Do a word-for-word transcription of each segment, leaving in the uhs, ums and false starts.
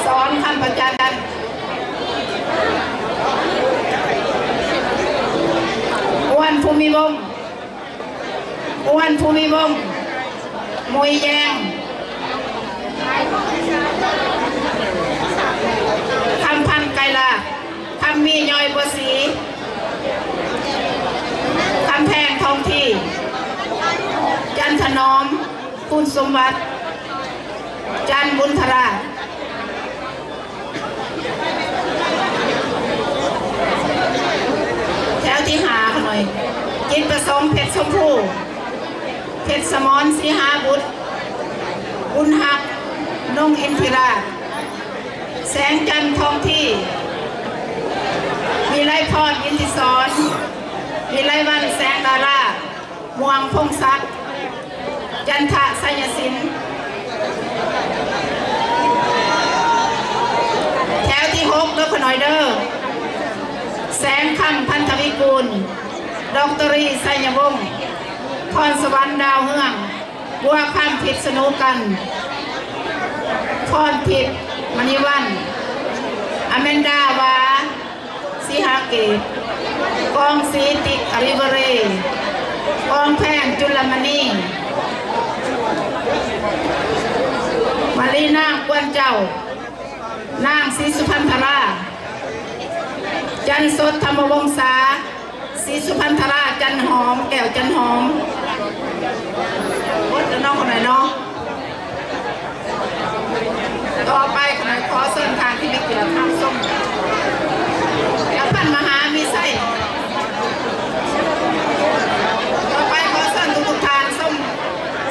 สอนคำประจัน อ้วนภูมิวงศ์ อ้วนภูมิวงศ์ มุยแยง คำพันธ์ไกรลาภ คำมียอยบัวศรี คำแพงทองที จันถนอม คุณสมบัติ จันบุญธรา แถวที่ห้าขะหน่อย จิตประสงค์ เพชรชมพู เพชรสมร ศรีหาบุตร บุญฮัก นงอินทิราช แสงจันทร์ ทองที วิไลพร อินทิสร วิไลวรรณ แสงดารา ม่วงพงษ์ศักดิ์ จันทะ ไสยสิน แถวที่หกเด้อขะหน่อยเด้อ แสงคำ พันธวิกูล ดอกเตอรี ไสยวงศ์ พรสวรรค์ ดาวเฮือง บัวคำ พิษณุกัน พรทิพย์ มณีวัน อแมนดา วา ศรีหาเกต กองศรี ติ๊ก อริวเร กองแพง จุลมณี มารีนาง กวนเจ้า นาง ศรีสุพันธรา จันทร์สด ธรรมวงศา ศรีสุพันธรา จันหอม แก้วจันหอม หมดแล้วเนาะ ขะหน่อยเนาะ ต่อไปขะหน่อยขอเชิญท่านที่มีเกียรติรับชม และท่านมหามีชัย ต่อไปขอเชิญทุกๆท่านชม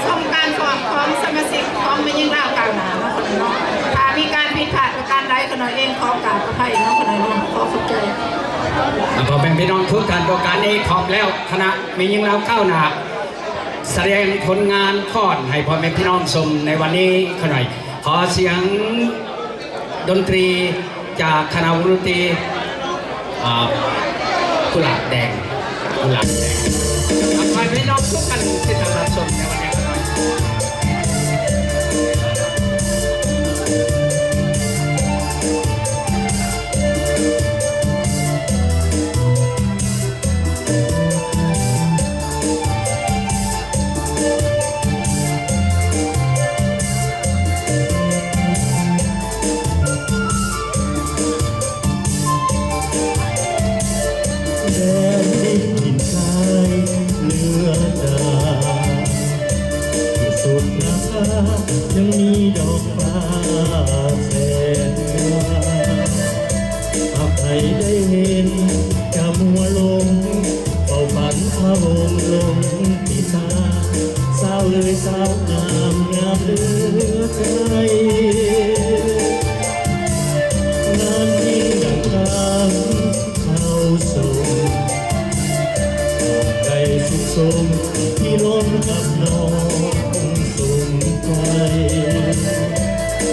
ชมการฟ้อนของสมาชิกของแม่หญิงลาวก้าวหน้าเนาะขะหน่อยเนาะ ถ้ามีการผิดพลาดประการใดขะหน่อยเองขอกราบอภัยเนาะขะหน่อยเนาะ ขอขอบใจ อ่ะ พ่อแม่พี่น้องทุกท่าน ประการนี้พร้อมแล้ว คณะแม่หญิงลาวก้าวหน้า แสดงผลงานฟ้อนให้พ่อแม่พี่น้องชมในวันนี้ขะหน่อย ขอเสียงดนตรีจากคณะวงดนตรี อ่า กุหลาบแดง กุหลาบแดง อ่ะ พ่อแม่พี่น้องทุกท่านที่ติดตามรับชมในวันนี้ขะหน่อย แดนดินถิ่นกายเลือดดา ที่สุดราคายังมีดอกฟ้าแสนงาม หากใครได้เห็นอย่ามัวหลง เฝ้าฝันพระองค์ลงติดตา สาวเลยสาวงามงามเหลือใคร งามยิ่งดังคำ เข้าทรง ได้สุขสมที่ล้นกับน้องสมใจ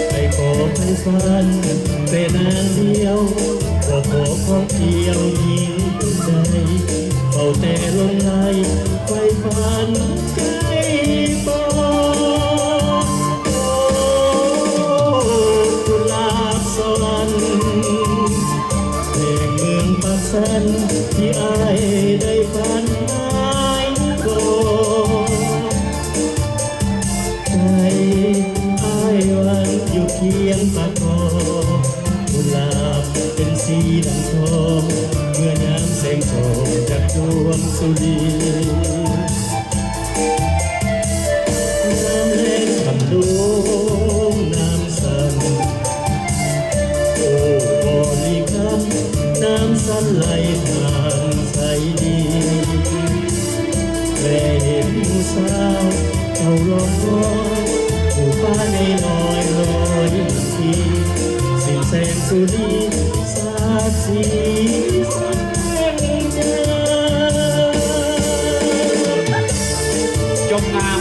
ไปขอไปฝันแต่นางเดียว ก็ขอของเดียวยิ่งสุดใจ เฝ้าแต่ลมไหลไฟฝันใจบอก โอ้ กุหลาบสวรรค์ เพลงเมืองปากสันที่อ้ายได้ฝันหมายปอง ใจอ้ายหวังอยู่เคียงปากคลอง กุหลาบเป็นสีดังทอง เมื่อยามแสงส่องจากดวงสุรี น้ำแลงคำดวงน้ำสั่น โอ้ บริกรรม น้ำสั่นไหลผ่านใสดี แลเห็นหมู่สาวเขาร้องร้อง หมู่ป้าในน้อยลอยที สิ้นแสงสุรี สาดสีแสงเดือน จบงาม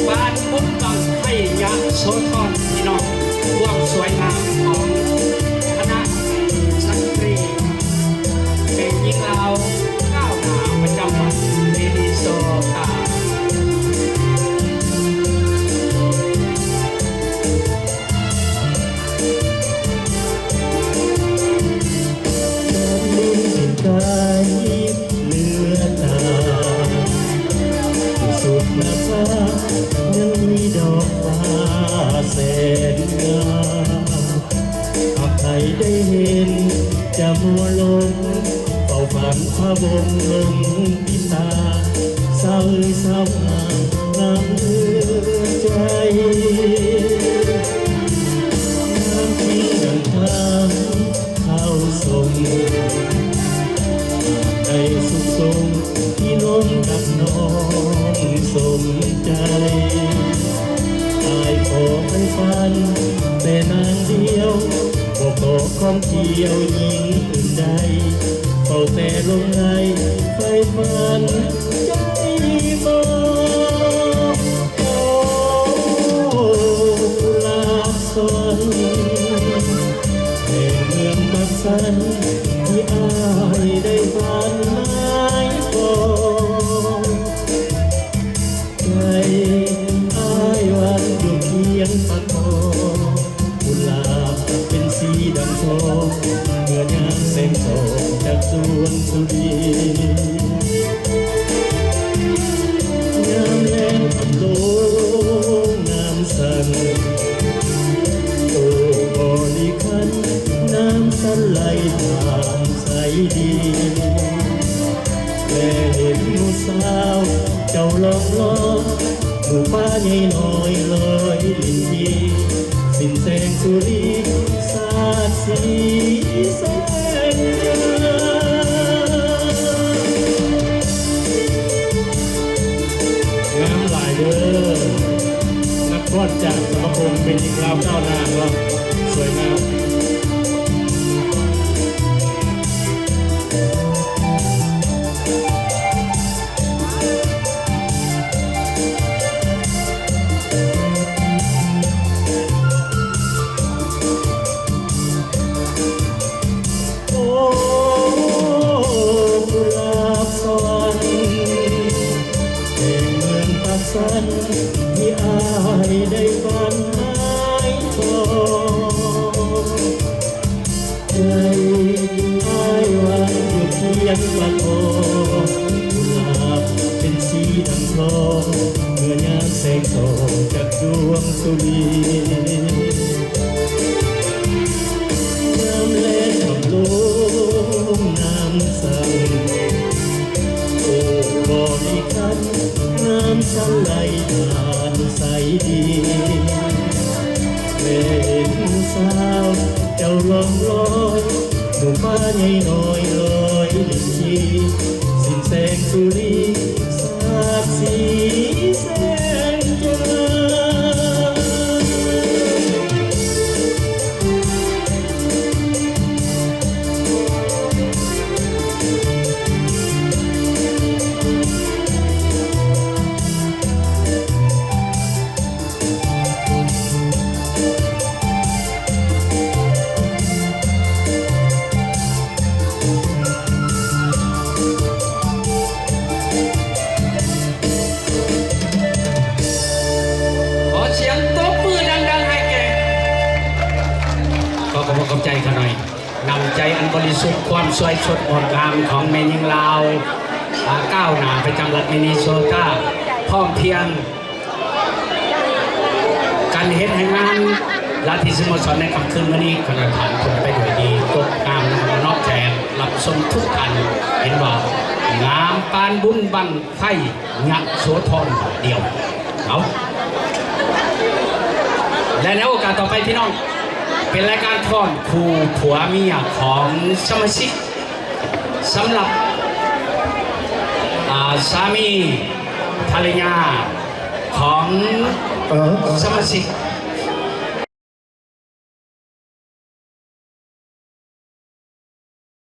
บ้านบุญบั้งไฟยโสธร พี่น้อง ความสวยงามของคณะสตรีแม่หญิงลาวก้าวหน้าประจำวันมินนิโซตา ลงกับน้องสมใจ อ้ายขอให้ฝันแต่นางเดียว บ่ขอของเที่ยวหญิงอื่นใด เฝ้าแต่ลมไหลไฟฝันใจมอง โอ้ กุหลาบสวรรค์ แห่งเมืองปากสัน ที่อ้ายได้ฝันหมายปอง ใจอ้ายวันอยู่เคียงปากคลอง กุหลาบเป็นสีดังทอง เมื่อยามแสงส่องจากดวงสุรินทร์ ยามแลงคำลงน้ำสั่น โอ้ บริคัน น้ำสั่นไหลผ่านใสดี แลเห็นหมู่สาวเจ้าล่องลอย หมู่ป้าใหญ่น้อยลอยลินดี สิ้นแสงสุรีสาดสีแสง งามหลายเด้อ นักฟ้อนจากสมาคมเป็นหญิงลาวก้าวหน้าเนาะ สวยงาม โอ้ กุหลาบสวรรค์ แห่งเมืองปากสัน ที่อ้ายได้ฝันหมายปอง ใจอ้ายวันอยู่เคียงปากคลอง กุหลาบเป็นสีดังทอง เมื่อยามแสงส่องจากดวงสุรินทร์ ยามแลงคำลงน้ำสั่น โอ้ บริคัน น้ำสั่นไหลผ่านใสดี แม่เห็นสาวเจ้าล่องลอย หมู่ป้าใหญ่น้อยลอยลินจี สิ้นแสงสุรีสาดสีแสงจันทร์ ขอเสียงตบมือดังๆให้แก่ ขอขอบคุณขอบใจข้าน้อย น้ำใจอันบริสุทธิ์ ความสวยสดงดงามของแม่หญิงลาว อ่า ก้าวหน้าประจำรัฐมินนิโซตา พร้อมเพรียง การเฮ็ดให้งานราตรีสโมสรในค่ำคืนมื้อนี้ ขอให้ผ่านพ้นไปด้วยดี จบงามนอกแขกรับชมทุกท่าน เห็นว่า งามปานบุญบั้งไฟยโสธรเดียว เอา และในโอกาสต่อไปพี่น้อง เป็นรายการฟ้อนคู่ผัวเมียของสมาชิก สำหรับ อ่า สามีภรรยาของ เออ เออ สมาชิก